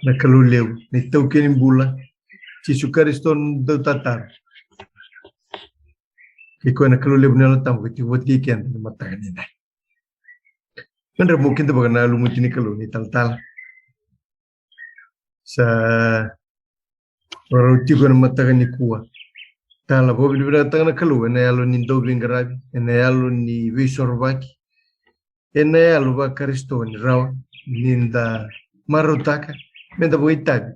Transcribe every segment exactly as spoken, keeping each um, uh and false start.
na Kalou levu, na itaukei ni bula, Jisu Karisito na Dautataro. Kei koya na Kalou levu na Yalo Tabu, ka tiko vata kei keda na mataka ni dai. Nodra mo kidavaka na lumuti ni Kalou ni talatala. Sa rau tiko ena mataka nikua. Tala vakavinavinakataka na Kalou ena yalo ni dauveiqaravi, ena yalo ni veisorovaki, ena yalo vaKarisito ni rawa ni da marautaka me da vakaitavi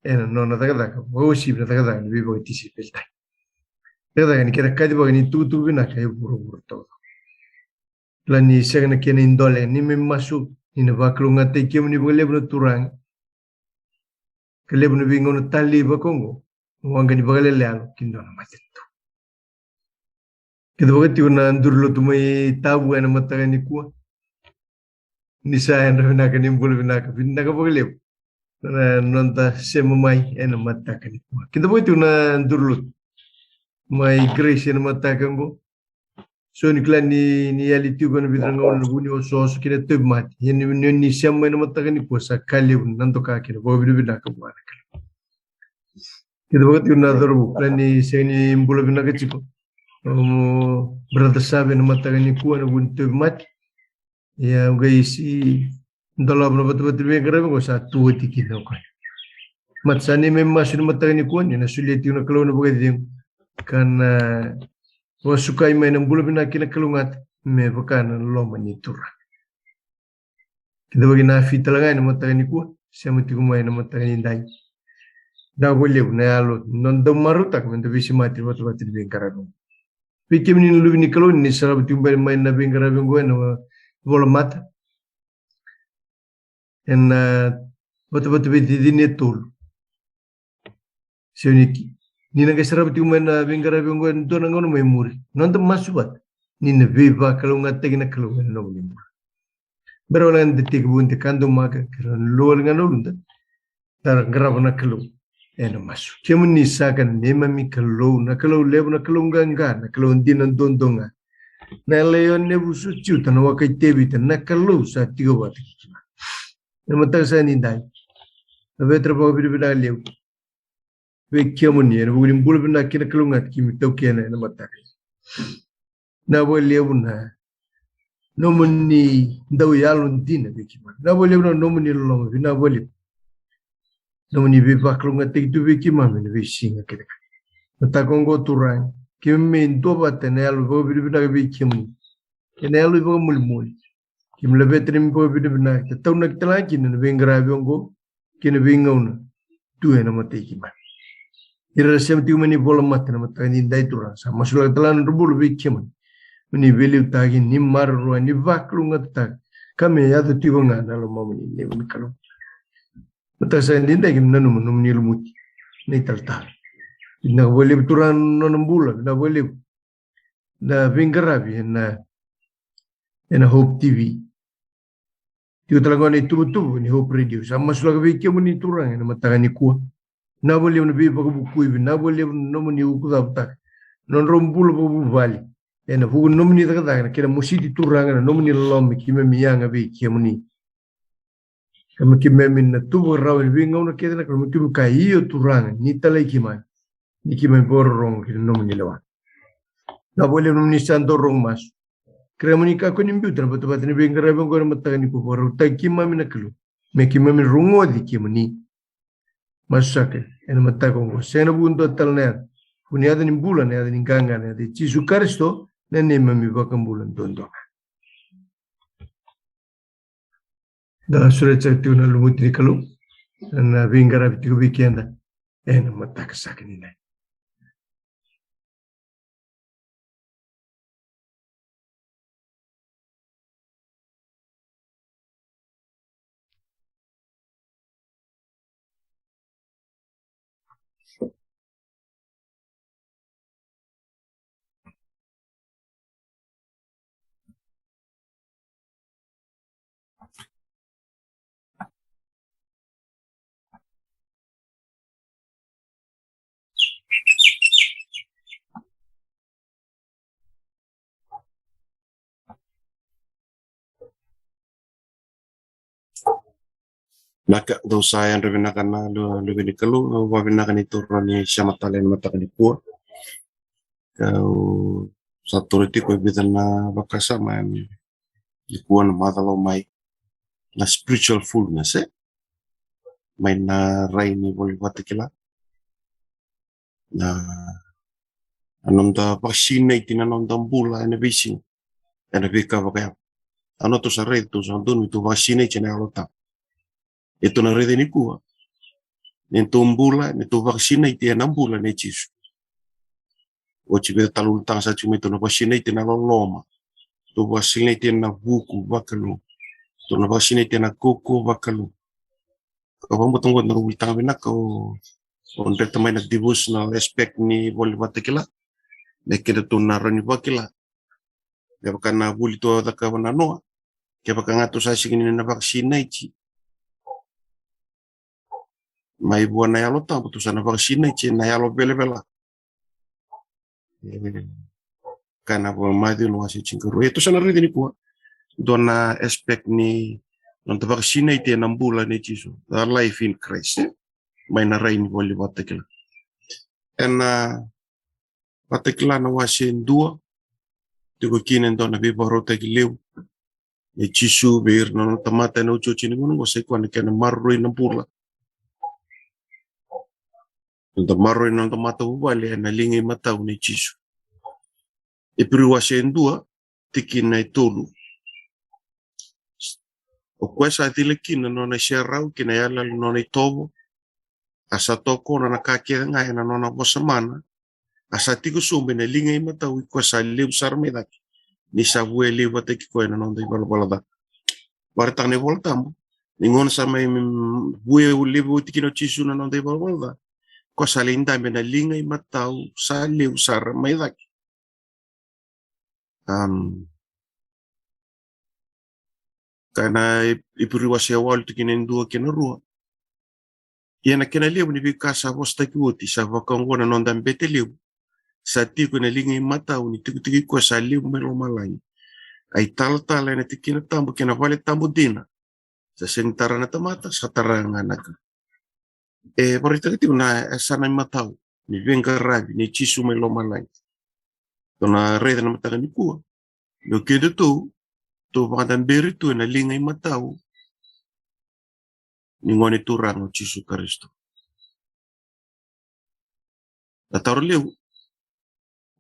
ena nona cakacaka, vakauasivi na cakacaka ni veivakatisaipelitaki. Cakacaka ni kena kacivaka ni tukutuku vinaka e vuravura taucoko. Kila ni sega na kena idole ni me masu ni na vakalougatataki kemuni vakalevu na Turaga. Ka levu na veigauna talei vaka oqo, na waqa ni vakalele yalo ki na nona matanitu. Kidavaka tiko na duru lotu mai Tavua ena mataka nikua. Ni sa yadra vinaka, ni bula vinaka, vinaka vakalevu na noda sema mai ena mataka nikua. Kidavaka tiko na duru lotu mai Grace ena mataka oqo. So ni kila ni, ni yali tiko ena vica na gauna na vu ni osooso kei na tauvimate. Ia ni, ni, ni sema mai na mataka nikua sa ka levu na doka kei na vakavinavinaka vua na Kalou. Kidavaka tiko na cauravou, kila ni sega ni bula vinaka tiko o Brother Save ena mataka nikua ena vu ni tauvimate. Ia au qai si dolava na vatavata ni veiqaravi oqo, sa tu oti kina o koya. Mata, sa neimami masu ni mataka nikua ni na solia tiko na Kalou na vakacegu ka na vakasukai mai na bula vinaka kei na kalougata me vaka na loma ni Turaga. Kidavaki na Afi tale ga ena mataka nikua, sema tiko mai ena mataka ni dai. Vinaka vakalevu na yalo, na dau marautaka me da veisemati ena vatavata ni veiqaravi oqo. Vei kemuni na luve ni Kalou, ni sarava tiko mai na veiqaravi oqo ena volamata, ena vatavata vei Cecini e tolu. Se ni ki, ni na qai sarava tiko mai na veiqaravi oqo ena dua na gauna mai muri, noda masu vata ni na veivakalougatataki na Kalou ena nomuni bula. Bera wale ga ni da tekivu, da kadamaka, keirau na lou wale ga na uluda. Da qarava na Kalou ena masu. Kemuni saka na neimami Kalou, na Kalou levu, na Kalou qaqa, na Kalou dina duadua ga, na Laione vuso Juta, na Waka i Tevita, na Kalou sa tiko vata kei kemuni ena mataka saka ni dai. Na vetra vakavinavinaka levu vei kemuni ena vuku ni bula vinaka kei na kalougata keimami taukena ena mataka. Vinaka vakalevu na nomuni dau yalodina vei keimami. Vinaka vakalevu na nomuni loloma, vinaka vakalevu nomuni veivakalougatataki tu vei keimami ena veisiga kece ga. Mataka oqo Turaga, keimami duavata ena yalo vakavinavinaka vei kemuni, ena yalo ivakamolimoli. Keimami laveta na neimami vakavinavinaka, ka taunaki tale ga kina na veiqaravi oqo kei na veigauna tu ena mata i keimami. Ira era sema tiko mai na ivolamata ena mataka ni dai Turaga, sa masulaka tale ga na nodra bula vei kemuni. Mo ni veiliutaki, ni maroroya, ni vakalougatataka, ka me yaco tiko ga na lomamuni, neimami Kalou. Mataka saka ni dai keimami nanuma nomuni lumuti na italatala. Vinaka vakalevu Turaga na nona bula, vinaka vakalevu na veiqaravi ena, ena Hope T V. Tiko tale ga na ituvatuva ni Hope Radio. Sa masulaka vei kemuni Turaga ena mataka nikua. Vinaka vakalevu na veivakavukui, vinaka vakalevu na nomuni ukucavutaka nodrau bula vakavuvale ena vuku ni nomuni cakacaka, na kena mositi Turaga na nomuni loloma me keimami yaga vei kemuni. Ka me keimami na tu vakarau ena veigauna kece na Kalou, me keimami kaya, io Turaga, ni talai keimami, ni keimami vakarorogo ki na nomuni lewa. Vinaka vakalevu nomuni sa dau rogo masu. Kerea mo ni kakua ni biuta na vatavata ni veiqaravi oqo ena mataka nikua, vakarautaki keimami na Kalou me keimami rogoci kemuni. Masu saka ena mataka oqo, sega ena vuku ni dua tale na yaca, vuku ni yaca ni bula, na yaca ni qaqa, na yaca i Jisu Karisito, na neimami iVakabula duadua ga. Da sureta saka tiko na lumuti ni Kalou ena veiqaravi tiko vei keda ena mataka saka ni dai. Na ka dou sa yadra vinaka na lu- luve ni Kalou, au vavinaka ni toro ni sema tale ena mataka ni kua. Kau sa toro tiko e vica na vakasama ena ni kua na macala mai na spiritual fullness, e? Mai na rai ni voli vata kila. Na, na noda vakasinaiti na noda bula ena veisiga, ena veika vakayalo. A noda tou sa rai, tou sa donu, tou vakasinaiti na Yalo Tabu. E tou na raica ni kua ni tou bula, ni tou vakasinaiti ena bula nei Jisu. Oti vei talo ulutaga sa tiko mai, tou na vakasinaiti na loloma, tou vakasinaiti ena vuku vakalou, tou na vakasinaiti ena koko vakalou. Ka vabota qo na ulutaga vinaka o, o dreta mai na devotional aspect ni voli vata kila. Me keda tou na rawa ni vakila. Me vaka na vuli tou a cakava na noa. Kevaka ga tou sa sigi ni na vakasinaiti mai vua na Yalo Tabu, tou sa na vakasinaiti na yalo velavela. E, ka na vo Maciu na wase tinikarua. E tou sa na raica ni kua dua na aspect ni noda vakasinaiti ena bula nei Jisu, the life in Christ, e? Mai na rai ni voli vata kila. Ena Vakatakila na wase dua, tiko kina e dua na veivakarautaki levu nei Jisu vei ira na nona tamata ena iotioti ni gauna oqo, sa i koya na kena maroroi na bula. Noda maroroi na noda matavuvale ena liga imatau nei Jisu. Iperiu wase dua, tikina e tolu. O koya sa cila kina na nona iserau kei na iyaloyalo ni nona itovo, a sa tokona na ka kece ga ena nona vosa mana, a sa tiko sobu ena liga imatau i koya sa levu sara mai cake, ni sa vuya levu vata kei koya na noda ivalavala ca. Vakaraitaka na iVola Tabu ni gauna sa mai, mm, vuya levu oti kina o Jisu na noda ivalavala ca, koya sa lai dabe ena liga imatau sa levu sara mai cake. Am, ka na Ip-, Iperiu wase walu, tikina e dua kei na rua. Ia na kena levu ni veika sa vosataki oti, sa vaka oqo na noda bete levu, sa tiko ena liga imatau ni tikotiko i koya sa levu mai lomalagi. A italatala ena tikina tabu kei na vale tabu dina, sa sega ni tara na tamata, sa tara ga na Kalou. E vakaraitaka tiko na yasana imatau ni veiqaravi nei Jisu mai lomalagi. Tou na raica na mataka nikua ni o kedatou tou vakadaberi tu ena liga imatau ni Gone Turaga o Jisu Karisito. Na taro levu,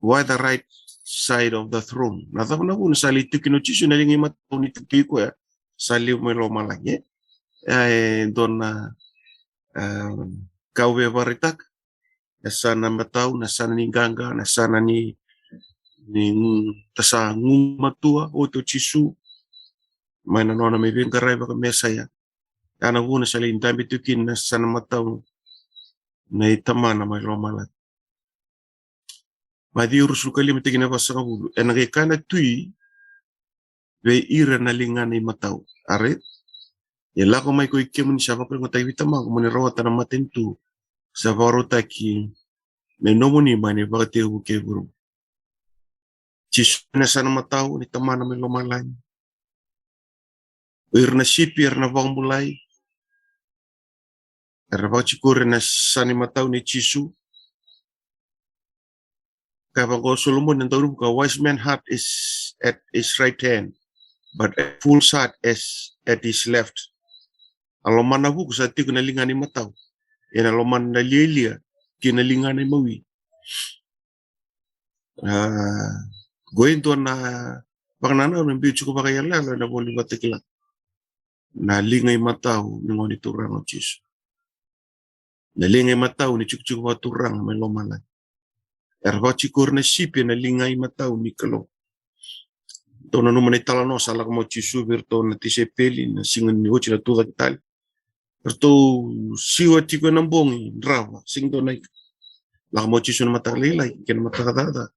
why the right side of the throne? Na cava na vuna sa lai tiko kina o Jisu ena liga imatau ni tiko i koya sa levu mai lomalagi, e? E dua na, e, ka au via vakaraitaka, na yasana imatau, na yasana ni qaqa, na yasana ni, ni, mm, da sa gumatua oti o Jisu mai na nona mai veiqaravi vakamesaia. Ya na vuna sa lai dabe tiko kina na yasana imatau nei Tamana mai lomalagi. Maciu ruasagavulu ka lima, tikina vasagavulu. Ena qai kaya na Tui vei ira na ligana imatau, a rai, e lako mai ko i kemuni sa vakalougatataki vei Tamaqu mo ni rawata na matanitu sa vakarautaki me nomuni mai na ivakatekivu kei vuravura. Jisu na yasana imatau ni Tamana mai lomalagi. O ira na sipi era na vakabulai, era vakatikori ena yasana imatau nei Jisu. Kaya vaqo o Solomoni na Daunivuka, a wise man heart is at his right hand, but a fool's heart is at his left. A lomana vuku sa tiko ena ligana imatau, ia na lomana na lialia kei na ligana imawi. A, qo e dua na vakanananu e biu tiko vakaiyalayala ena ivola Vakatakila. Na liga imatau ni Gone Turaga o Jisu. Na liga imatau ni tikotiko vakaturaga mai lomalagi. Era vakatikori na sipi ena liga imatau ni Kalou. Tou nanuma na italanoa sa lako mai o Jisu vei iratou na tisaipeli na siga ni oti na tucake tale. Eratou siwa tiko ena bogi, drava, sega ni dua na ika. Lako mai o Jisu ena mataka lailai kei na mataka caca.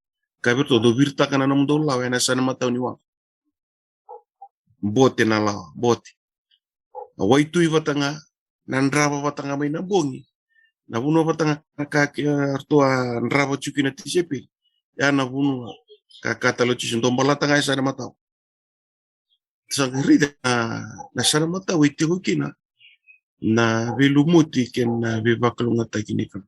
Kaya vei iratou, dou viritaka na nomudou lawa ena yasana imatau ni waqa. Bote na lawa, bote. A waitui vata ga, na drava vata ga mai na bogi. Na vanua vata ga ka, ka, e, ratou a drava tiko kina na tisaipeli. Ya na vanua ka, ka tale o Jisu, dou balata ga e yasana imatau. Sa qai raica na, na yasana imatau e tiko kina na veilumuti kei na veivakalougatataki ni Kalou.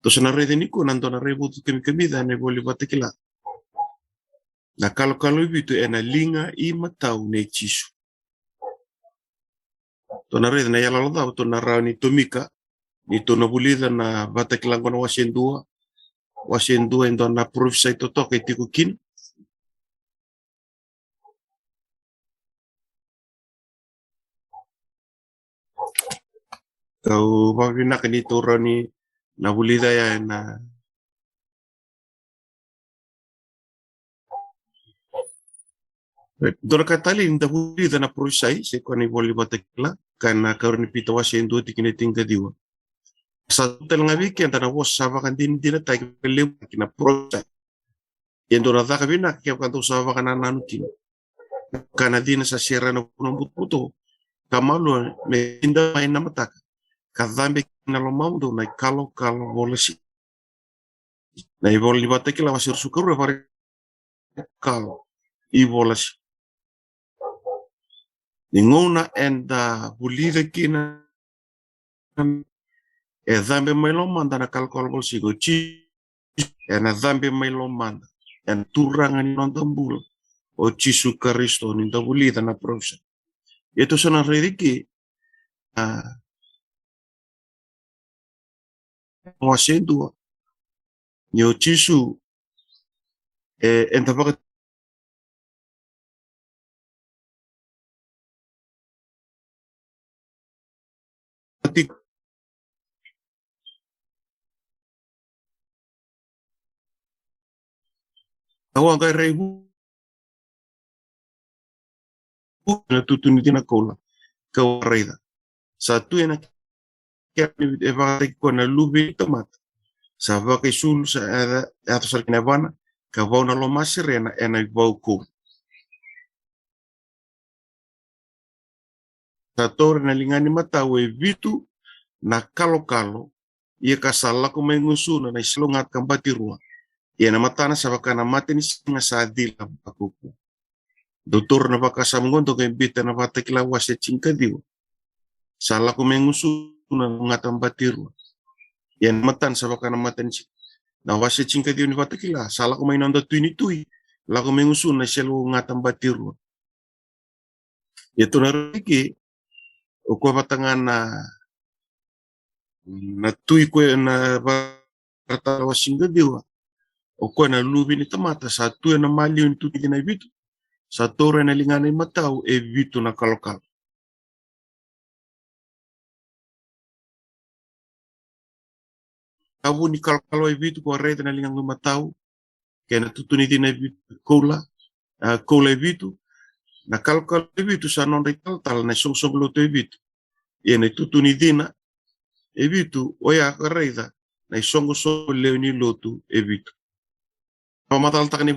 Tou sa na raica nikua na dua na raivotu kamikamica ena iVola Vakatakila. Na kalokalo e vitu ena liga imatau nei Jisu. Tou na raica na iyaloyalo cava tou na rawa ni tomika ni tou na vulica na Vakatakila qo na wase dua. Wase dua e dua na parofisai totoka e tiko kina. Kau vakavinaka ni tou rawa ni na vulica ya ena dua na ka tale ni da vulica na parofisai se koya na iVola Vakatakila, ka na karua ni Pita wase dua tikina e tinikaciwa. Sa tu tale ga vei keda na vosa sa vakadinadinataki vakalevu ki na parofisai. E dua na caka vinaka kevaka dou sa vakanananu kina. Ka na cina sa sere ena vuna butobuto, ka malua me kida mai na mataka, ka cabe ki na lomamudou na ikalokalo vola siga. Na iVola ni Vakatakila wase ruasagavulu ka rua e vaka kalo i vola siga. Ni gauna eda vulica kina e cabe mai lomada na kalokalo vola siga, o Jisu ena cabe mai lomada, ena Turaga ni noda bula, o Jisu Karisito, ni da vulica na parofisai. E tou sa na raica ke, a, wase dua. Ni o Jisu, e, eda vaka Au a qai raivu na tutu ni cina koula, kau a raica sa tu ena kena e vakataki koya na Luve ni tamata. Sa vakaisulu, sa yaco sara ki na yavana, ka vau na loma serena ena ivau koula. Sa taura ena liga ni matau e vitu na kalokalo, ia ka sa lako mai gusuna na iseleiwau gata ka batirua. Ia na matana sa vaka na mata ni siga sa cila vakaukauwa. Dou taura na vakasama oqo, dou qai biuta na Vakatakila wase tinikaciwa. Sa lako mai gusuna na gata batirua. Ia na matana sa vaka na mata ni siga. Na wase tinikaciwa ni Vakatakila, sa lako mai noda Tui ni tui, lako mai gusuna na iseleiwau gata batirua. Ia tou na raica ke, o koya vata ga na, na tui koya na Vakatakila wase tinikaciwa. O koya na Luve ni tamata sa tu ena maliwa ni tutu ni cina e vitu. Sa taura ena ligana imatau e vitu na kalokalo. Ka vu ni kalokalo e vitu ko raica na liga qo imatau, kei na tutu ni cina e vitu koula, a, koula e vitu, na kalokalo e vitu sa nodra italatala na isoqosoqo lotu e vitu. Ia na tutu ni cina e vitu, oya ka raica na isoqosoqo lewe ni lotu e vitu. Au macalataka ni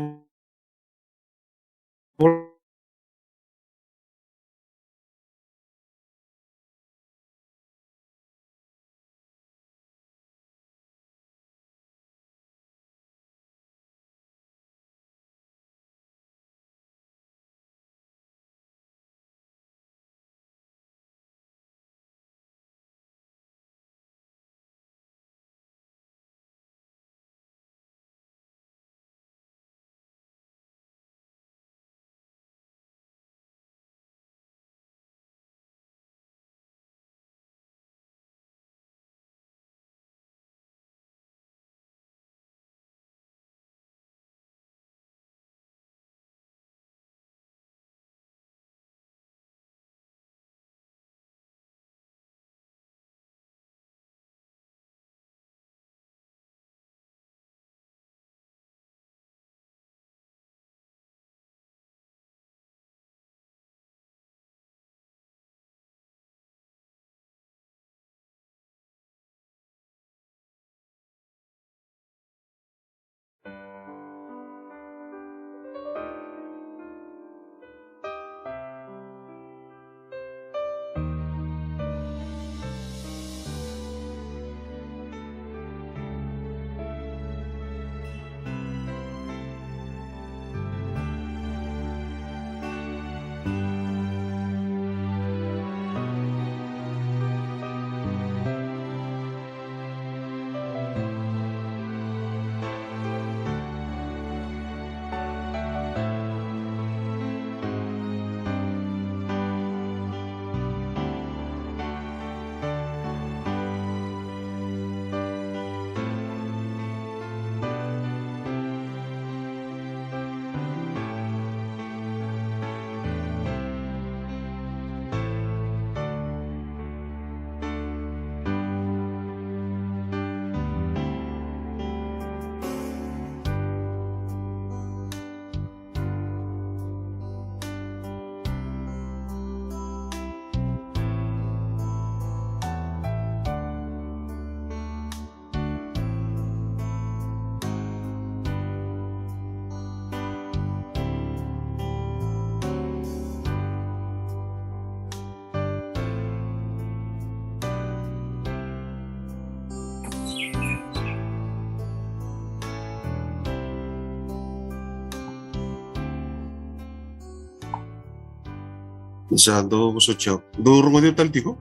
Sa dou vosoti au. Dou rogoci au tale tiko?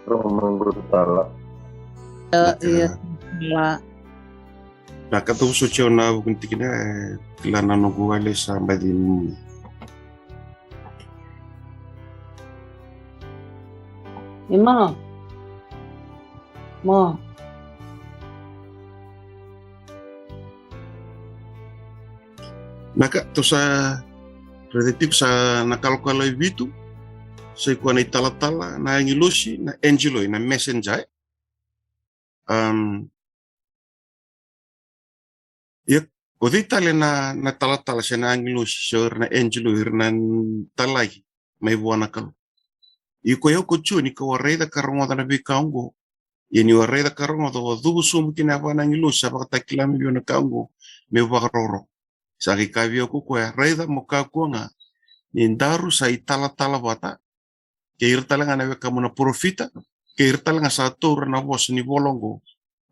Rogoci au tale. Ia, ia, la. Na ka dou vosoti au na vuku ni tikina, e, kila na noqu wale sa baci. Ima. Mo. Na ka, tou sa raica tiko sa na kalokalo e vitu, sa i koya na italatala, na agilosi, na angeloi, na messenger, e. Am, ia, o cei tale na, na talatala, se na agilosi, se o ira na angeloi, o ira na talaki mai vua na Kalou? Ia ko yau ko Joni, kau a raica ka rogoca na veika oqo. Ia niu a raica ka rogoca, au a cuva sobu kina vua na agilosi sa vakatakila mai vei au na ka oqo, meu vakarokoroko. Sa qai kaya vei au ko koya, raica mo kakua ga ni daru sa italatala vata kei ira tale ga na wekamu na parofita, kei ira tale ga sa taura na vosa ni vola oqo,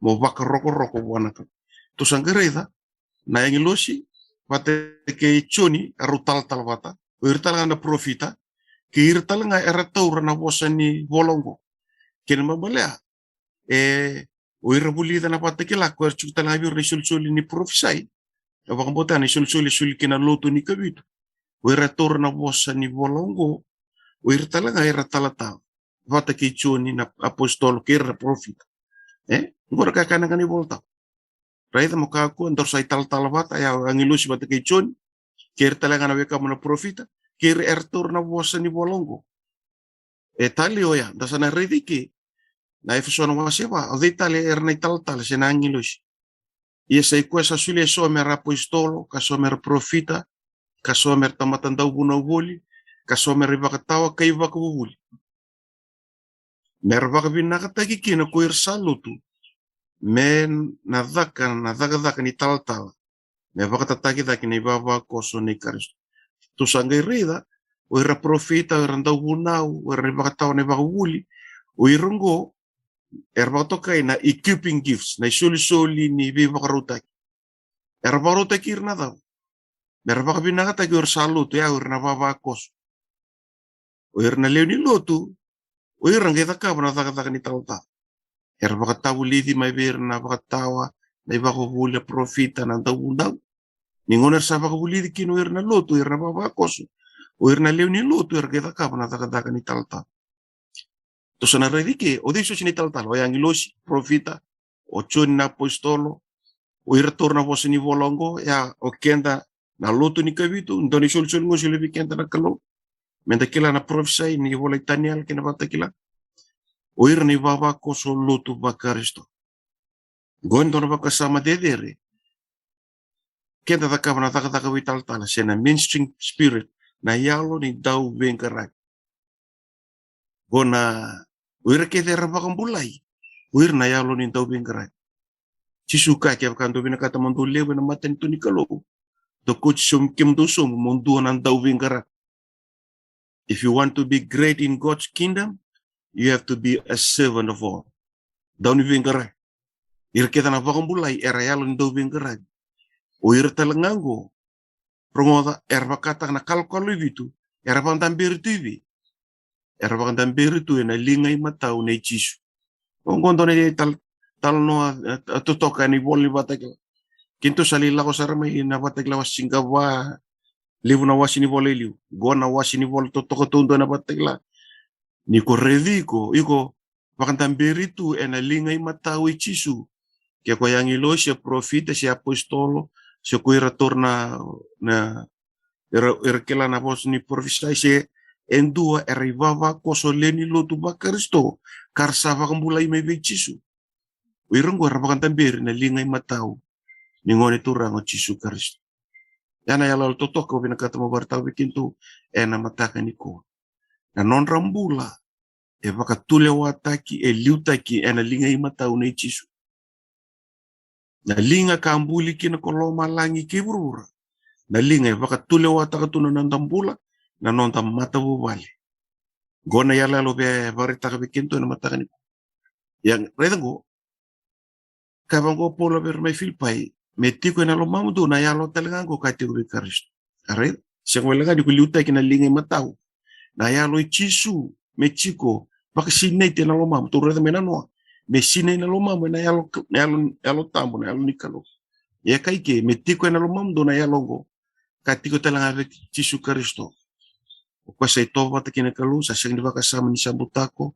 mo vakarokoroko vua na Kalou. Tou sa qai raica na agilosi vata kei Joni, erau talatala vata, o ira tale ga na parofita, kei ira tale ga era taura na vosa ni vola oqo. Kena ibalebale, e, o ira vulica na Vakatakila, ko era tiko tale ga vei ira na isolisoli ni parofisai. E vakabauta na isolisoli e soli kina na lotu ni kavitu. O ira taura na vosa ni vola oqo, o ira tale ga era talatala vata kei Joni na apositolo kei ira na parofita. E, oqo na ka e kaya na iVolatabu. Raica mo kakua daru sa italatala vata, ia o agilosi vata kei Joni, kei ira tale ga na wekamu na parofita, kei ira era taura na vosa ni vola oqo. E tale oya, da sa na raica i ke na Efeso na wase va, o cei tale era na italatala se na agilosi? Ia sa i koya sa solia eso mera apositolo, ka so mera parofita, ka so mera tamata dauvunau voli, ka so mera ivakatawa ka ivakavuvuli, mera vakavinakataki kina ko ira sa lotu, me na caka na cakacaka ni talatala, me vakatataki cake na ivavakoso nei Karisito. Tou sa qai raica, o ira parofita, o ira dauvunau, o ira na ivakatawa, na ivakavuvuli, o ira oqo era vakatokai na equipping gifts, na isolisoli ni veivakarautaki. Era vakarautaki ira na cava? Mera vakavinakataki o ira sa lotu, ia o ira na ivavakoso. O ira na lewe ni lotu, o ira qai cakava na cakacaka ni talatala. Era vakatavulici mai vei ira na ivakatawa, na ivakavuvuli, na parofita, na dauvunau. Ni gauna era sa vakavulici kina o ira na lotu, o ira na ivavakoso, o ira na lewe ni lotu era qai cakava na cakacaka ni talatala. Tou sa na raica i ke, o cei soti na italatala? O agilosi, parofita, o Joni na apositolo, o ira taura na vosa ni vola oqo, ia o keda na lotu ni kavitu, dua na isolisoli qo e solia vei keda na Kalou, meda kila na parofisai ni vola i Taniela kei na Vakatakila. O ira na ivavakoso lotu vaKarisito. Qo e dua na vakasama cecere. Keda cakava na cakacaka vakaitalatala, se na ministering spirit, na yalo ni dauveiqaravi. Qo na, o ira kece era vakabulai, o ira na yalo ni dauveiqaravi. Jisu kaya, kevaka dou vinakata mo dou levu ena matanitu ni Kalou, dou kauti sobu, kemudou sobu mo dua na dauveiqaravi. If you want to be great in God's kingdom, you have to be a servant of all. Dauniveiqaravi. Ira kece na vakabulai era yalo ni dauveiqaravi. O ira tale ga qo, rogoca, era vakataka na kalokalo e vitu, era vakadaberi tu i vei? Era vakadaberi tu ena liga imatau nei Jisu. Oqo dua na ital-, talanoa, e, e, totoka ena ivola ni Vakatakila. Keitou sa lai lako sara mai na Vakatakila wase tinikava, levu na wase ni vola e liu. Qo na wase ni vola totoka taudua ena Vakatakila. Ni ko raici iko, iko vakadaberi tu ena liga imatau i Jisu. Ke ko agilosi, se parofita, se apositolo, se ko ira taura na, na, era, era kila na vosa ni parofisai, se e dua era ivavakoso lewe ni lotu vaKarisito, ka ra sa vakabulai mai vei Jisu. O ira qo era vakadaberi na liga imatau ni Gone Turaga o Jisu Karisito. Ya na iyaloyalo totoka au vinakata meu vakaraitaka vei kemudou ena mataka nikua. Na nodra bula e vakatulewataki, e liutaki ena liga imatau nei Jisu. Na liga ka buli kina ko lomalagi kei vuravura. Na liga e vakatulewataka tu na noda bula, na noda matavuvale. Qo na iyaloyalo au vakaraitaka vei kemudou ena mataka nikua. Ia raica qo, kaya vaqo o Paula vei ira mai Filipai, me tiko ena lomamudou na yalo tale ga qo ka tiko vei Karisito. A raica, sega wale ga ni ko liutaki na liga imatau. Na yalo i Jisu me jiko vakasinaiti ena lomamu. Tou raica mai na noa. Me sinai na lomamu ena yalo, na yalo, yalo tabu, na yalo ni Kalou. E kai ke me tiko ena lomamu dou na yalo oqo. Ka tiko tale ga vei Jisu Karisito. O koya sa itovo vata kei na Kalou, sa sega ni vakasama ni sa butako,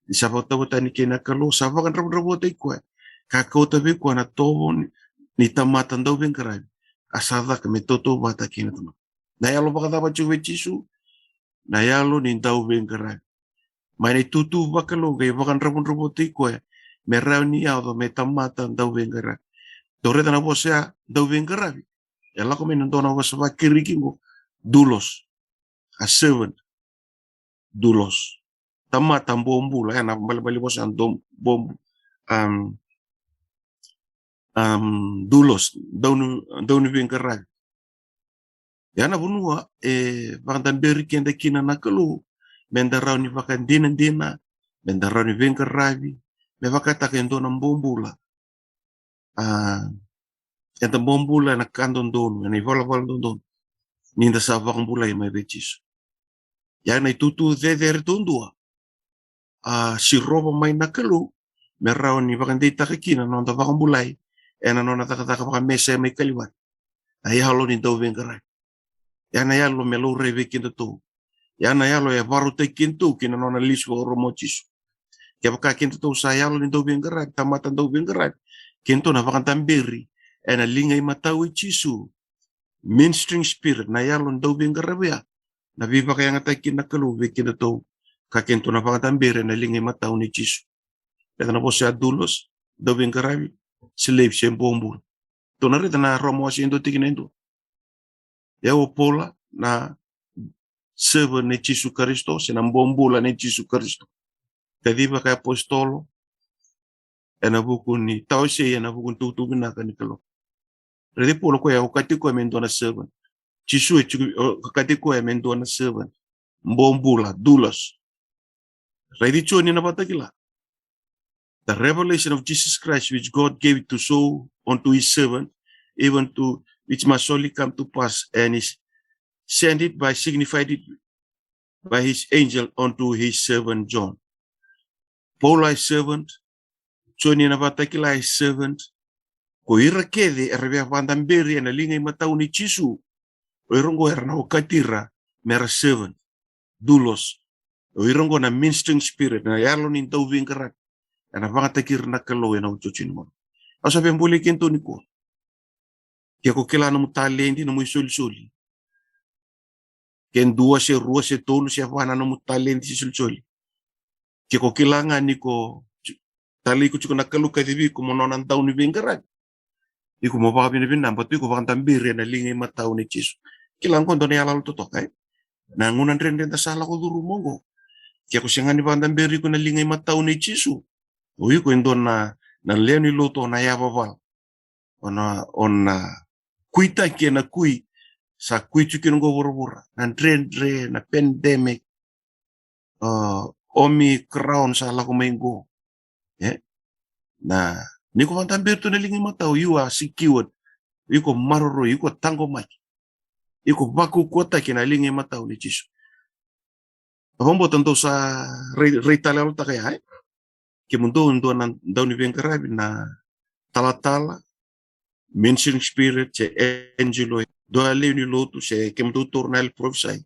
ni sa vakatauvatani kei na Kalou, sa vakadravudravutaki koya. Ka kauta vei koya na tovo ni, ni tamata dauveiqaravi. A sa caka me tautauvata kei na tamata. Na yalo vakacava tiko vei Jisu, na yalo ni dauveiqaravi. Mai na itutu vakalou qai vakadravudravutaki koya, me rawa ni yaco me tamata dauveiqaravi. Tou raica na vosa ya dauveiqaravi. E lako mai na dua na vosa vaKirisi qo, doulos. A servant. Doulos. Tamata bobula, ya na balebale vosa dom-, bobu. Um, um, doulos, dauni, dauniveiqaravi. Ya na vanua e vakadaberi keda kina na Kalou, me da rawa ni vakadinadina, me da rawa ni veiqaravi, me vakataka e dua na bobula. A, eda bobula ena ka dodonu, ena ivalavala dodonu. Ni da sa vakabulai mai vei Jisu. Ya na itutu cecere duadua. A sirova mai na Kalou, me rawa ni vakadeitaka kina na noda vakabulai, ena nona cakacaka vakaMesaia mai Kalivari. Na yalo ni dauveiqaravi. Ya na yalo me laurai vei kedatou. Ya na yalo e vakarautaki kedatou kina nona lesu vakarua o Jisu. Kevaka kedatou sa yalo ni dauveiqaravi, tamata dauveiqaravi, kedatou na vakadaberi ena liga imatau i Jisu. Ministering spirit, na yalo ni dauveiqaravi ya. Na veivakayagataki na Kalou vei kedatou. Ka kedatou na vakadaberi ena liga imatau ni Jisu. Raica na vosa ya doulos, dauveiqaravi, slave se bobula. Tou na raica na Roma wase e dua tikina e dua. E o Paula na servant nei Jisu Karisito, se na bobula nei Jisu Karisito. Kaciva ka apositolo, ena vuku ni tawasei, ena vuku ni tukutuku vinaka ni Kalou. Raici Paula koya, okati koya me dua na servant. Jisu e tiko, okati koya me dua na servant. Bobula, doulos. Raici Joni na Vakatakila. The revelation of Jesus Christ, which God gave to show unto his servant, even to which must surely come to pass, and is sent it by, signified it by his angel unto his servant John. Paula e servant, Joni na Vakatakila e servant, ko ira kece era via vakadaberi ena liga imatau ni Jisu, o ira qo era na okati ira mera servant, doulos. O ira qo na ministering spirit, na yalo ni dauveiqaravi, ena vakayagataki ira na Kalou ena iotioti ni gauna. Au sa via bolei kedatou nikua. Ke ko kila nomu taledi, nomu isolisoli. Ke dua se rua se tolu se va na nomu taledi se isolisoli. Ke ko kila ga ni ko talei iko tiko na Kalou, kacivi iko mo nona dauniveiqaravi. Iko mo vakavinavinaka, baleta iko vakadaberi ena liga imatau nei Jisu. Kila qo dua na iyaloyalo totoka, e? Na gauna dredre da sa lako curuma qo. Ke ko sega ni vakadaberi iko ena liga imatau nei Jisu, o iko e dua na, na lewe ni lotu o na yavavala. O na, o na kuitaki ena kui sa kui tiko kina qo vuravura. Na dredre, na pandemic, o, Omicron sa lako mai qo. E? Na, ni ko vakadaberi tu ena liga imatau, you are secured. Iko maroroi, iko taqomaki. Iko vakaukauwataki ena liga imatau nei Jisu. Au vakabauta dou sa rei, rei tale yalotaka ya, e? Kemudou dua na dauniveiqaravi, na talatala, ministering spirit, se angel, dua lewe ni lotu, se kemudou toro na yalo ni parofisai.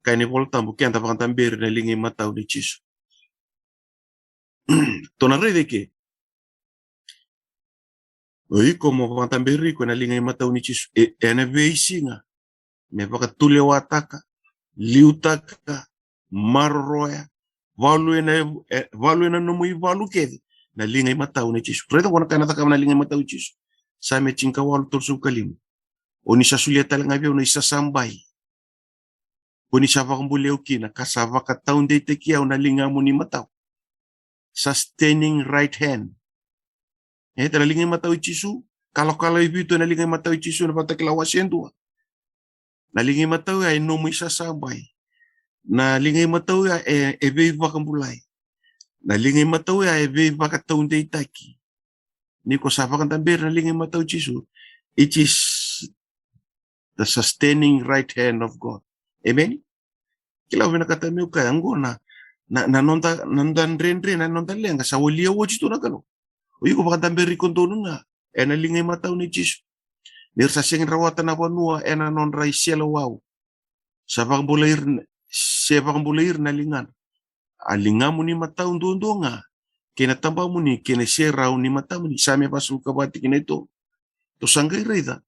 Kaya na iVola Tabu, keda vakadaberi ena liga imatau nei Jisu. Tou na raica eke. O iko mo vakadaberi iko ena liga imatau nei Jisu. E, ena veisiga. Me vakatulewataka, liutaka, maroroya, valu ena, e, valu ena nomu ivalu kece. Na liga imatau nei Jisu. Raica qo na ka ena cakava na liga imatau nei Jisu. Same tinikawalu, tolusagavulu ka lima. O ni sa solia tale ga vei au na isasabai. Ko ni sa vakabulai au kina, ka sa vakataudeitaki au na ligamu ni matau. Sustaining right hand. E, ena liga imatau i Jisu, kalokalo e vitu ena liga imatau i Jisu, na Vakatakila wase e dua. Na liga imatau ya e nomu isasabai. Na liga imatau ya e, e veivakabulai. Na liga imatau ya e veivakataudeitaki. Ni ko sa vakadaberi na liga imatau i Jisu, it is the sustaining right hand of God. Amen. Kila vinakata meu kaya qo na, na, na noda, na noda dredre, na noda leqa, sa walia oti tu na Kalou. O iko vakadaberi iko donu ga ena liga imatau nei Jisu. Ni ra sa sega ni rawata na vanua ena nodra iseleiwau, sa vakabulai ira, se vakabulai ira na ligana. A ligamu ni matau duadua ga kei na tabamuni kei na iserau ni matamuni. Same vasagavulu ka va tikina e tolu. Tou sa qai raica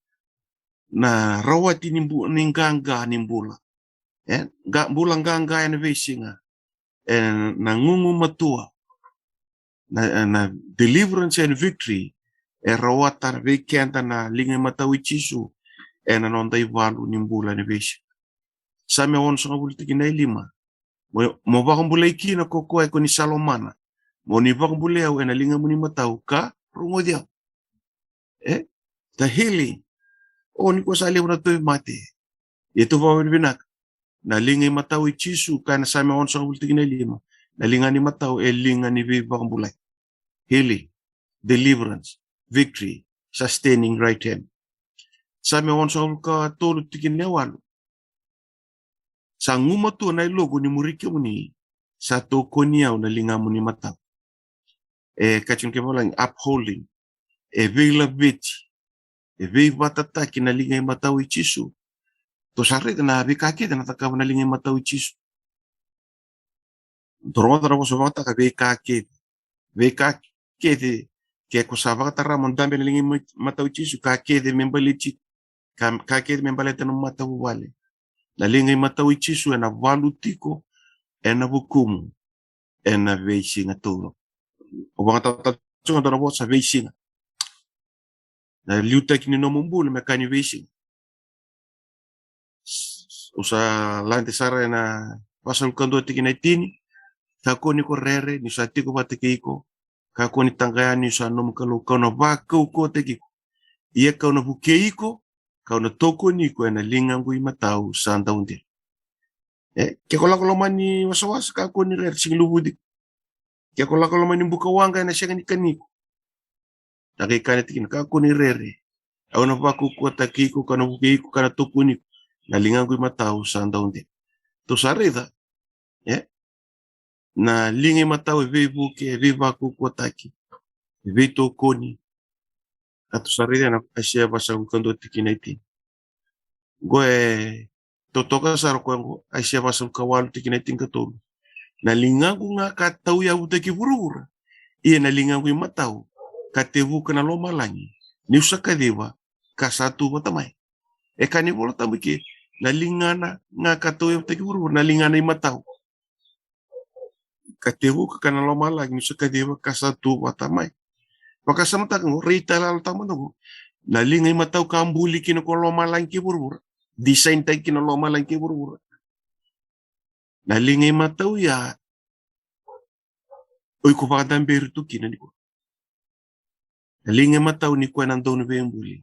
na rawati ni bu-, ni qaqa ni bula. E, qa-, bula qaqa ena veisiga. E, na gugumatua. Na, na deliverance and victory e rawata vei keda na liga imatau i Jisu ena noda ivalu ni bula ena veisiga. Same onosagavulu tikina e lima. Mo, mo vakabulai kina ko koya ko ni sa lomana. Mo ni vakabulai au ena ligamu ni matau ka rogoci au. E? The healing. O, ni ko sa levu na tauvimate. Ia tou vakavinavinaka. Na liga imatau i Jisu, kaya na Same onosagavulu tikina e lima. Na liga ni matau e liga ni veivakabulai. Healing, deliverance, victory, sustaining right hand. Same onosagavulu ka tolu tikina e walu. Sa gumatua na yaloqu ni muri kemuni, sa tokoni au na ligamu ni matau. E, ka tiko na kena ivola, upholding, e veilaveti, e veivatataki na liga imatau i Jisu. Tou sa raica na veika kece na cakava na liga imatau i Jisu. Tou rogoca na vosa vakayagataka veika kece. Veika kece, ke ko sa vakatara mo dabe ena liga imatau i Jisu, ka kece me baleti, ka, ka kece me baleta na matavuvale. Na liga imatau i Jisu ena valu tiko ena vukumu ena veisiga taucoko. O vakayagataka tiko na vosa veisiga. Na liutaki ni nomu bula me ka ni veisiga. Au sa lade sara ena vasagavulu ka dua tikina e tini. Kakua ni ko rere niu sa tiko vata kei iko. Kakua ni taqaya niu sa nomu Kalou, kau na vakaukauwataki iko. Ia kau na vukei iko, kau na tokoni iko ena ligaqu imatau sa daudela. E, ke ko lako loma ni wasawasa, kakua ni rere, sega ni luvuci iko. Ke ko lako loma ni buka waqa, ena sega ni kani iko. Na qai kaya na tikina, kakua ni rere. Au na vakaukauwataki iko, kau na vukei iko, kau na tokoni iko. Na ligaqu imatau sa daudela. Tou sa raica, e? Na liga imatau e veivuke, e veivakaukauwataki, e veitokoni. Ka tou sa raica ena Aisea vasagavulu ka dua tikina e tini. Qo e totoka sara o koya qo, Aisea vasagavulu ka walu tikina e tinikatolu. Na ligaqu ga ka tauyavutaki vuravura, ia na ligaqu imatau ka tevuka na lomalagi, niu sa kaciva ka sa tu vata mai. E kaya na iVola Tabu ke, na ligana ga ka tauyavutaki vuravura, na ligana imatau ka tevuka ka na lomalagi, niu sa kaciva ka sa tu vata mai. Vakasamataka qo, rai tale a Yalo Tabu mada qo. Na liga imatau ka buli kina ko lomalagi kei vuravura. Design taki kina lomalagi kei vuravura. Na liga imatau ya, o iko vakadaberi tu kina nikua. Na liga imatau ni koya na Dauniveibuli.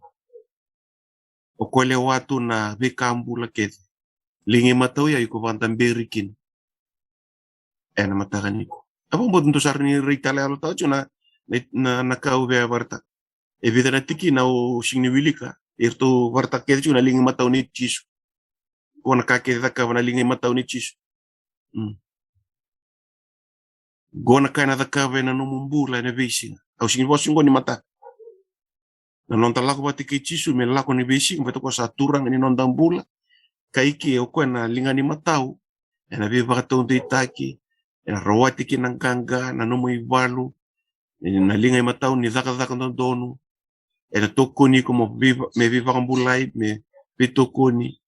O koya lewa tu na veika bula kece. Liga imatau ya iko vakadaberi kina ena mataka nikua. A vakabauta dou sa rawa ni rai tale a Yalo Tabu tiko na, na, na, na ka au via vakaraitaka. E vica na tikina au sega ni wilika. Eratou vakaraitaka kece tiko na liga imatau nei Jisu. Qo na ka kece cakava na liga imatau nei Jisu. Mm. Qo na ka ena cakava ena nomu bula ena veisiga. Au sega ni vosa qo ni mataka. Na noda lako vata kei Jisu me lako ni veisiga, vata ko sa Turaga ni noda bula. Ka i ke o koya na liga ni matau, ena veivakataudeitaki, ena rawati kina na qaqa, na nomu ivalu, na liga imatau ni cakacaka dodonu, ena tokoni iko mo veiva-, me veivakabulai, me veitokoni.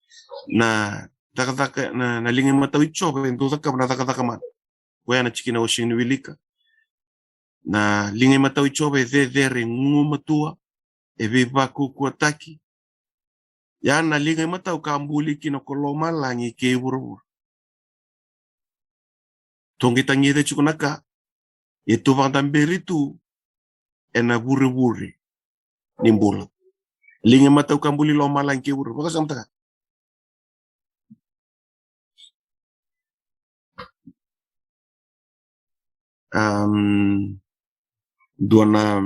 Na cakacaka, na, na liga imatau i Jiova e dau cakava na cakacaka mana. Koya na tikina au sega ni wilika. Na liga imatau i Jiova e cecere, e gugumatua, e veivakaukauwataki. Ia na liga imatau ka buli kina ko lomalagi kei vuravura. Tou qai tagica tiko na ka e tou vakadaberi tu ena vurevure ni bula. Liga imatau ka buli lomalagi kei vuravura. Vakasamataka. Am, dua na,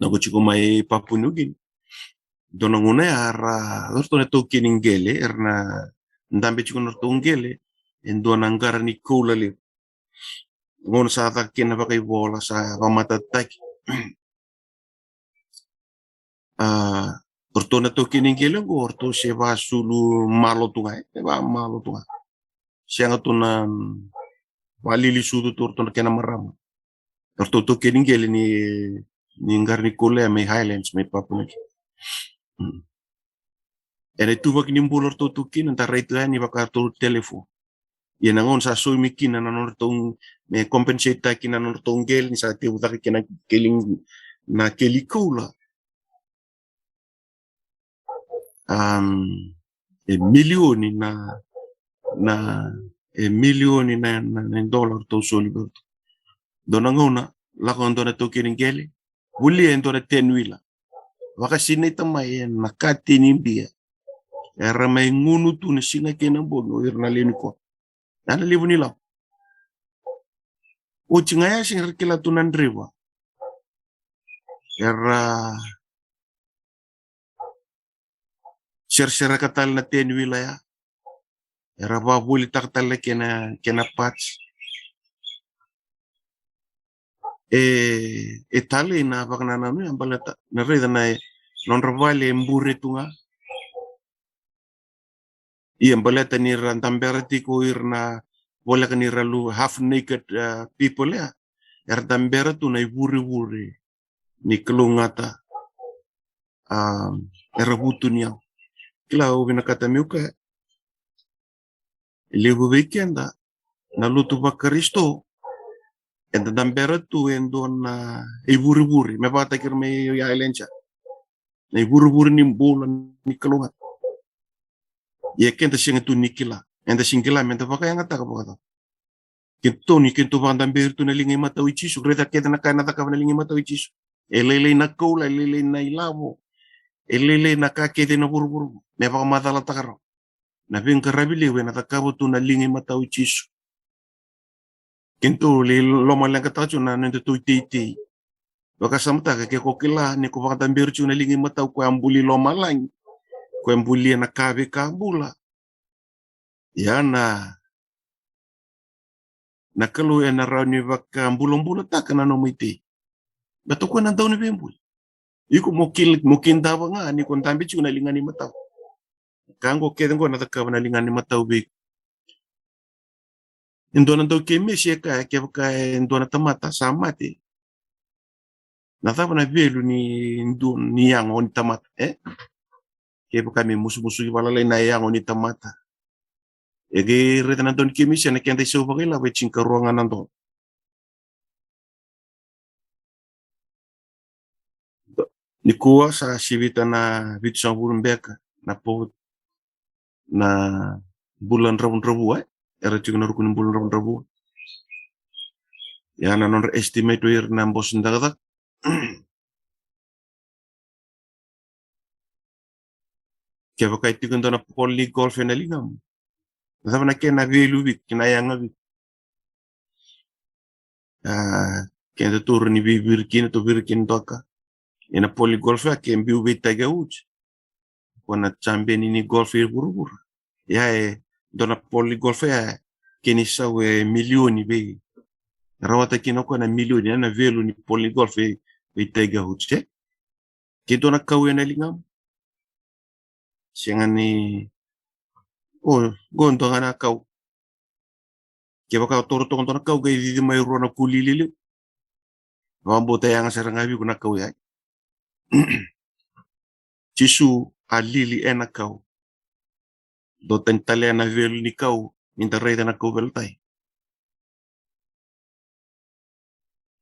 na ko tiko mai Papua New Guinea. Dua na gauna ya era, o ratou na taukei ni qele, era na dabe tiko na ratou qele e dua na qara ni koula levu. Gauna sa caka kina na vakaivola, sa vakamatatataki. A, o ratou na taukei ni qele oqo, o ratou se vasulu malo tu ga, e, e vamalo tu ga. Sega tu na, mm, valili sucu tu o ratou na kena marama. O ratou taukei ni qele ni, ni qara ni koula mai Highlands, mai Papua New Guinea. Mm. Ena ituvaki ni bula o ratou tu kina, da raica yani vaka ratou telefoni. Ia na gauna sa saumi kina na nodratou, me compensate-taki na nodratou qele ni sa tevu cake kina na keli, na keli koula. Am, e milioni na, na, e milioni na, na, na dola ratou soli vei ratou. Dua na gauna, lako e dua na taukei ni qele, volia e dua na ten wheeler. Vakasinaita mai ena kateni bia. Era mai gunu tu na siga kei na bogi o ira na lewe ni koro. Ya na levu ni ilavo. Oti ga ya sega ni ra kila tu na draiva. Era seresereka tale na ten wheeler ya. Era vavolitaka tale na kena, kena parts. E, e talei na vakanananu ya baleta na raica na, e, nodra vale e bure tu ga. Ia baleta ni ra dabera tiko o ira na voleka ni ra lu half naked, uh, people ya. Era dabera tu na ivurevure ni kalougata, um, era vutuniyau. Kila, au vinakata meu kaya, e levu vei keda na lotu vaKarisito, eda dabera tu e dua na ivurevure, me vakataki ira mai Highlands ya. Na ivurevure ni bula ni kalougata. Ia keda sega tu ni kila. Eda sega ni kila meda vakayagataka vakacava. Keitou ni keitou vakadaberi tu na liga imatau i Jisu, raica kece na ka ena cakava na liga imatau i Jisu. E lailai na koula, e lailai na ilavo, e lailai na ka kece na vuravura, me vakamacalataka rawa na veiqaravi levu ena cakava tu na liga imatau i Jisu. Keitou lai lomaleqataka tiko na nodatou iteitei. Vakasamataka, ke ko kila ni ko vakadaberi tiko na liga imatau, ko a buli lomalagi, ko a buli ena ka veika bula. Ia na, na Kalou ena rawa ni vakabulabulataka na nomu itei. Baleta o koya na Dauniveibuli. Iko mo kil-, mo kidava ga ni ko dabe tiko na liga ni matau. Ka oqo kece oqo na cakava na liga ni matau vei iko. E dua na dau kemisi e kaya, kevaka e dua na tamata sa mate, na cava na velu ni du-, ni yago ni tamata, e? Kevaka me musumusuki vakalailai na yago ni tamata. E qai raica na dau ni kemisi ena keda isau vakailavo e tinikarua ga na dola. Nikua sa sivita na vitusagavulu beka na po-, na bula dravudravua, e? Era tiko na ruku ni bula dravudravua. Ia na nodra estimate o ira na bose ni cakacaka. Kevaka e tiko e dua na polo ni golf ena ligamu, na cava na kena velu vei iko, kena yaga vei iko? A, keda tu rawa ni veiviri kina, tou viri kina doka. Ia na polo ni golf ya ke biu vei Tiger Woods, ko na champion ni golf e vuravura. Ia e dua na polo ni golf ya, kena isau e milioni vei. Rawata kina o koya na milioni, ya na velu ni polo ni golf vei, vei Tiger Woods, e? Ke dua na kau ena ligamu? Sega ni, o, qo dua ga na kau. Kevaka o taura toka dua na kau, qai cici mai rua na kuli liliu. Vakabauta e yaga sara ga vei iko na kau ya. Jisu a lili ena kau. Dua tani tale na velu ni kau ni da raica na kauveilatai.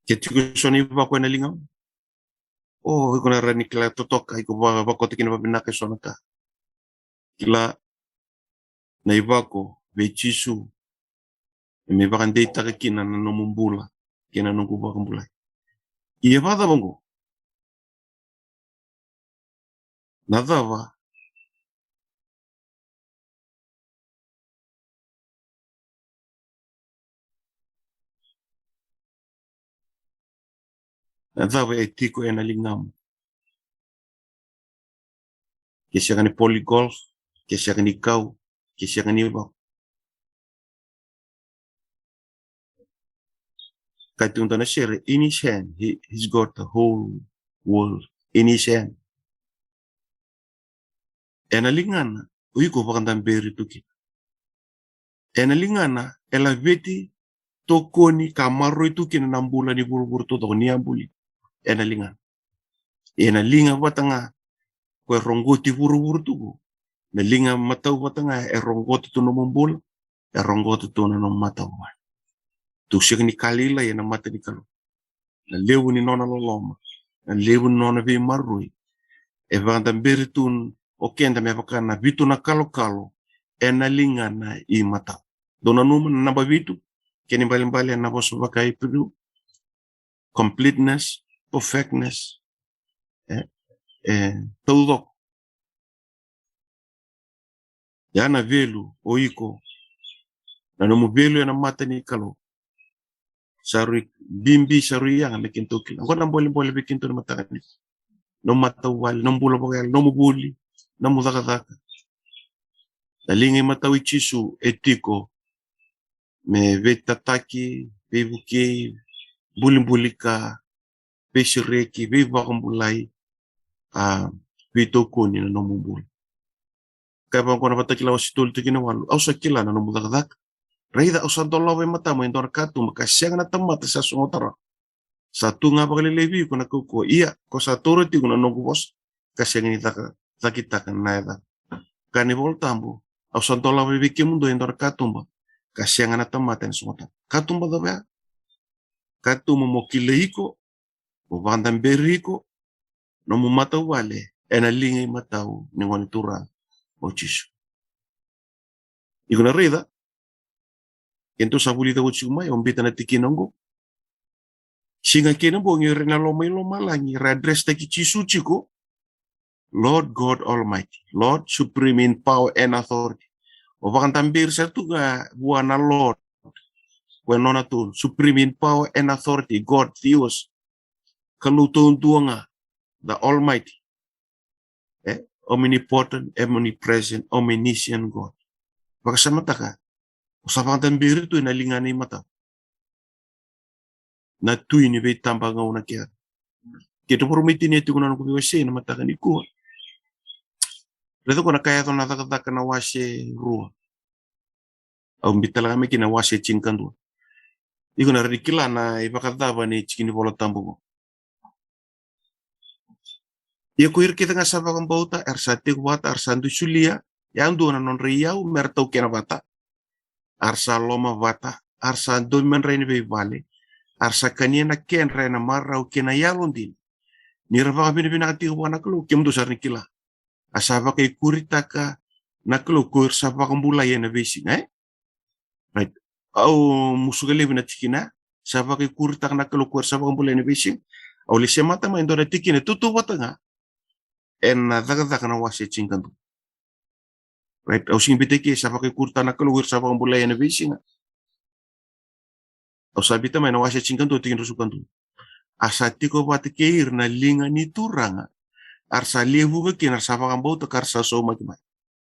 Ke tiko eso na ivako ena ligamu, o iko na rawa ni kila totoka, iko va-, vakota kina vavinaka eso na ka. Kila, na ivako vei Jisu e me vakadeitaka kina na nomu bula kei na noqu vakabulai. Ia vakacava oqo? Na cava, na cava e tiko ena ligamu? Ke sega ni polo ni golf, ke sega ni kau, ke sega ni vako. Ka tukuna na sere, in his hand, he, he's got the whole world in his hand. Ena ligana, o iko vakadaberi tu kina. Ena ligana, e laveti, tokoni, ka maroroi tu kina na bula ni vuravura taucoko ni a buli. Ena ligana. Ena liga vata ga, ko e roqoti vuravura tu qo. Na liga matau vata ga, e roqota tu nomu bula, e roqota tu na nomu matau. Tu sega ni ka lailai ena mata ni Kalou. Na levu ni nona loloma, na levu ni nona veimaroroi. E vakadaberi tu o keda me vaka na vitu na kalokalo, ena ligana imatau. Dou nanuma na naba vitu, kena ibalebale ena vosa vaka-Iperiu, completeness, perfectness, e, e, taucoko. Ia na value o iko, na nomu value ena mata ni Kalou. Sa rui bibi, sa rui yaga me kedatou kila. Oqo na bolebole vei kedatou ena mataka nikua. Nomu matavuvale, nomu bula vakayalo, nomu vuli, nomu cakacaka. Na liga imatau i Jisu e tiko me veitataki, veivukei, bulibulika, veisereki, veivakabulai, a, veitokoni na nomu bula. Ka vaka oqo na Vakatakila wase tolu tikina walu, au sa kila na nomu cakacaka. Raica, au sa dolava e matamu e dua na katuba ka sega na tamata sa sogota rawa. Sa tu ga vakalailai vei iko na kaukauwa, ia ko sa taura tiko na noqu vosa ka sega ni caka, cakitaka na yacaqu. Kaya na iVola Tabu, au sa dolava vei kemudou e dua na katuba ka sega na tamata ena sogota. Katuba cava ya? Katuba mo kilai iko, mo vakadaberi iko, nomu matavuvale ena liga imatau ni Gone Turaga o Jisu. Iko na raica, kedatou sa vulica oti tiko mai, au biuta na tikina oqo. Siga kei na bogi, o ira na loma i lomalagi era address-taki Jisu tiko, Lord God Almighty, Lord supreme in power and authority. O vakadaberi sara tu ga vua na Lord, ko e nona tolu, supreme in power and authority, God Theos, Kalou taudua ga, the Almighty. E, omnipotent, omnipresent, omniscient God. Vakasamataka, o sa vakadaberi tu ena ligana imatau. Na Tui ni veitabagauna kece. Keitou vakarau mai tinia tiko na noqu veiwasei ena mataka nikua. Raica ko na ka e yaco na Cakacaka na wase rua. Au biuta tale ga mai kina na wase tinikadua. Iko na rawa ni kila na ivakacava ni tiki ni Vola Tabu qo. Ia ko ira kece ga sa vakabauta, era sa tiko vata, era sa dui solia yadua na nodra iyau me ra taukena vata. Era sa lomavata, era sa domi madrai ena veivale, era sa kania na kedra ena marau kei na yalodina. Ni ra vakavinavinaka tiko vua na Kalou, kemudou sa rawa ni kila. A sa vakaikuritaka na Kalou ko ira sa vakabulai ena veisiga, e? Right. Au musuka laivi na tikina, sa vakaikuritaka na Kalou ko ira sa vakabulai ena veisiga. Au lai semata mai e dua na tikina e tautauvata ga ena Cakacaka na wase tinikadua. Right, au sega ni biuta ke sa vakaikuritaka na Kalou ko ira sa vakabulai ena veisiga. Au sa biuta mai na wase tinikadua tikina ruasagavulu ka dua. A sa tiko vata kei ira na liga ni Turaga, a ra sa lewe vuqa kina, a ra sa vakabauta ka ra sa saumaki mai.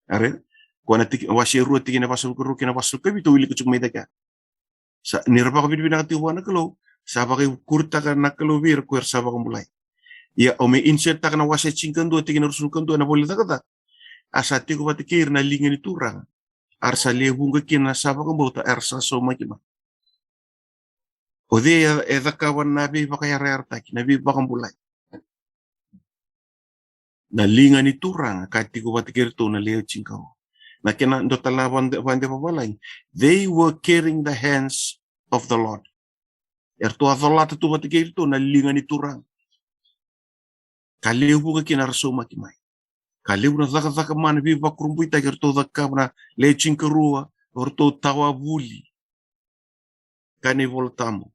A raica, ko na tiki, wase rua tikina vasagavulu ka rua kei na vasagavulu ka vitu, au wilika tiko mai cake. Sa, ni ra vakavinavinaka tiko vua na Kalou, sa vakaikuritaka na Kalou vei ira ko ira sa vakabulai. Ia, au mai insert-taka na wase tinikadua tikina ruasagavulu ka dua ena Vola ni Cakacaka. A sa tiko vata kei ira na liga ni Turaga, a ra sa lewe vuqa kina na sa vakabauta, a ra sa saumaki mai. O cei e, e cakava na veivakayarayarataki, na veivakabulai? Na liga ni Turaga ka tiko vata kei iratou na lewe tinikarua. Na kena dua tale na vade, vade vavalagi. They were carrying the hands of the Lord. Eratou a colata tu vata kei iratou na liga ni Turaga. Ka lewe vuqa kina a ra saumaki mai. Ka levu na cakacaka mana veivakurabuitaki eratou cakava na lewe tinikarua, eratou tawa vuli. Kaya na iVola Tabu,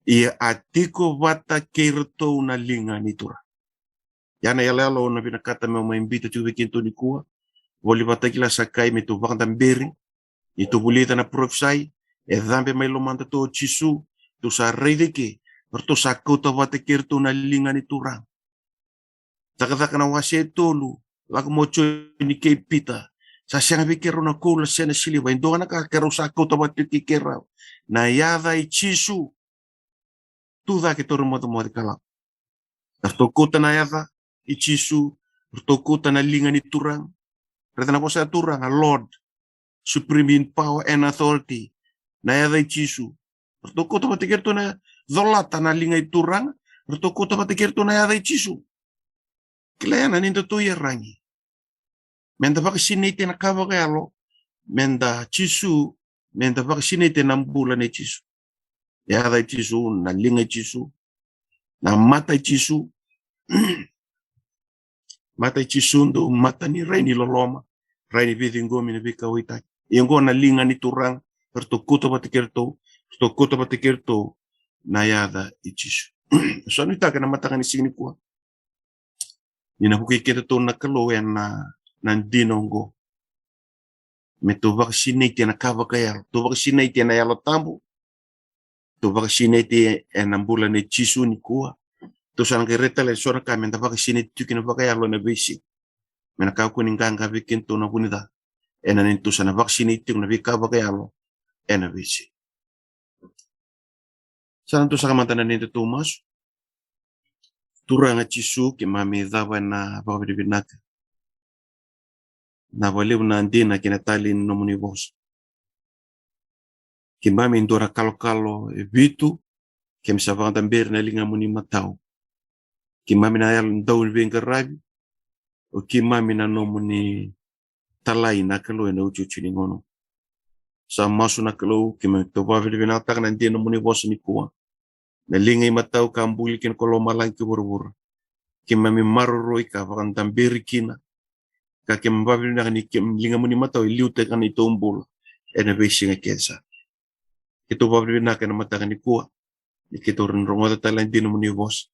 ia a tiko vata kei iratou na liga ni Turaga. Ia na iyaloyalo au na vinakata meu mai biuta tiko vei kedatou nikua. Vola ni Vakatakila sa kaya me tou vakadaberi, ni tou vulica na parofisai, e cabe mai lomadatou o Jisu, tou sa raica ke, ratou sa kauta vata kei iratou na liga ni Turaga. Cakacaka na wase e tolu, lako mai o Joni kei Pita. Sa sega vei keirau na koula se na siliva, e dua na ka keirau sa kauta vata tiko kei keirau, na yaca i Jisu. Tu cake, taura mocemoce ka lako. Ratou kauta na yaca i Jisu, ratou kauta na liga ni Turaga. Raica na vosa ya Turaga, Lord, supreme in power and authority. Na yaca i Jisu. Ratou kauta vata kei ratou na, colata na liga i Turaga, ratou kauta vata kei ratou na yaca i Jisu. Kila ya na nodatou iyaragi. Meda vakasinaiti ena ka vakayalo, meda Jisu, meda vakasinaiti ena bula nei Jisu. Yaca i Jisu, na liga i Jisu, na mata i Jisu. Mata i Jisu dau mata ni rai ni loloma, rai ni veiciqomi, na veikauwaitaki. Ia oqo na liga ni Turaga, ratou kauta vata kei ratou, ratou kauta vata kei ratou na yaca i Jisu. Sa nuitaka ena mataka ni siga nikua, ni na vukei kedatou na Kalou ena, na dina oqo. Me tou vakasinaiti ena ka vakayalo, tou vakasinaiti ena Yalo Tabu, tou vakasinaiti ena bula nei Jisu nikua. Tou sa na qai raica tale eso na ka meda vakasinaiti tiko kina vakayalo ena veisiga. Me na kakua ni qaqa vei kedatou na vunica, ena nodatou sa na vakasinaiti tiko na veika vakayalo ena veisiga. Sa na tou saka mada na nodatou masu. Turaga Jisu, keimami cava ena vakavinavinaka. Na vakalevu na dina kei na talei ni nomuni vosa. Keimami dua na kalokalo e vitu, keimami sa vakadaberi na ligamuni matau. Keimami na yalo dau ni veiqaravi, o keimami na nomuni talai na Kalou ena iotioti ni gauna. Sa masu na Kalou, keimami tou vakavinavinakataka na dina nomuni vosa nikua. Na liga i matau ka buli kina ko lomalagi kei vuravura. Keimami maroroi ka vakadaberi kina. Ka keimami vakavinavinaka ni keimami ligamuni matau e liutaka na neitou bula ena veisiga kece sara. Keitou vakavinavinaka ena mataka nikua ni keitou rogoca tale na dina nomuni vosa.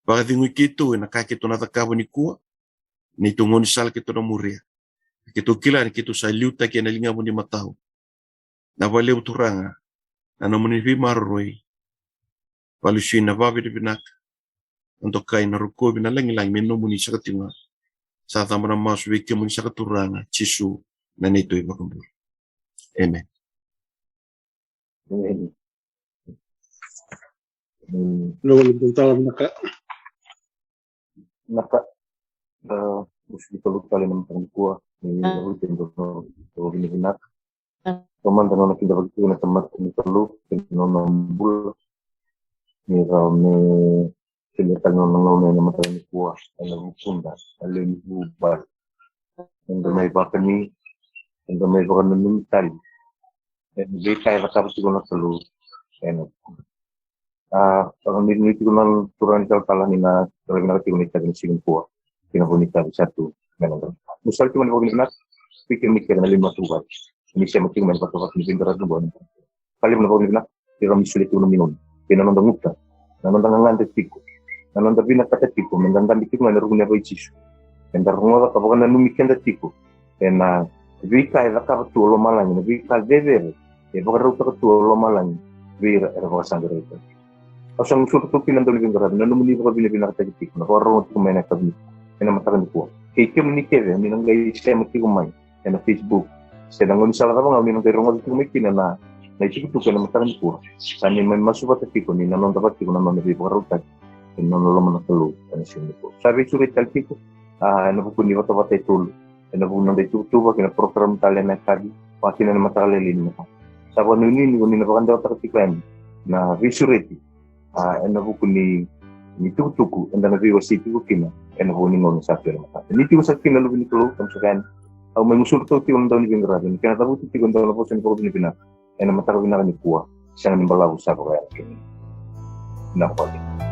Vakacegui keitou ena ka keitou na cakava nikua, neitou gaunisala keitou na muria. Keitou kila ni keitou sa liutaki ena ligamuni matau. Na vakalevu Turaga na nomuni veimaroroi. Vakalesui na vakavinavinaka, na dokai, na rokovi, na lagilagi me nomuni saka tiko ga. Sa cabo na masu vei kemuni saka Turaga Jisu, na neitou iVakabula. Amen. Amen. Amen. Vinaka. Vinaka. Tou sa lutu tale ena mataka nikua. Ni lutu ena mataka nikua. Taumada na nona kidavaki tiko na tamata ni Kalou kei na nona bula. Ni rawa me solia tale na nona gauna ena mataka nikua ena vukuda na lewe ni vuvale. Eda mai vakani, eda mai vakananumi tale ena veika e cakava tiko na Kalou ena vukuda. A, vakanuinui tiko na turaga ni talatala ni na tala vinaka tiko na itavi ni siga nikua. Kei na vuni itavi sa tu me na qara. Mo sala tiko ni vakavinavinaka vei kemuni kece na lewe ni matavuvale ni sema tiko mai na vakavaka ni veiqaravi oqo. Ka levu na vakavinavinaka ni rawa ni solia tiko na nomuni gauna kei na noda guta, na noda gagada tiko, na noda vinakata tiko me da dabe tiko mai na ruku ni yava i Jisu. Me da rogoca ka vakananumi keda tiko ena veika e cakava tu o lomalagi, na veika cecere e vakarautaka tu o lomalagi vei ira era vakasaqarai koya. Au sa gusudra tu kina na dauniveiqaravi na nomuni vakavinavinakataki tiko na vakarorogo tiko mai ena yakavi nikua, ena mataka nikua. Kei kemuni kece ni na qai sema tiko mai ena Facebook se na gaunisala cava ga o ni na qai rogoca tiko mai kina na, na itukutuku ena mataka nikua. Sa ni mai masu vata tiko ni na noda vata tiko na nona veivakarautaki ena nona loma na Kalou ena siga nikua. Sa veisureti tale tiko, a, ena vuku ni vatavata e tolu, ena vuku ni noda ituvatuva kei na program tale ena yakavi, vaka kina ena mataka lailai ni mataka. Sa vakanuinui ni ko ni na vakadewataka tiko yani na veisureti, a, ena vuku ni, ni tukutuku eda na veiwasei tiko kina ena vuku ni gauna sa tu ena mataka. Ni tiko saka kina na luve ni Kalou, keimami saka yani. Au mai gusudra tau tiko na dauniveiqaravi, ni kena cavuti tiko e dua na vosa ni vakavinavinaka ena mataka vinaka nikua, sega ni balavu sa vakayalo kina. Na vale.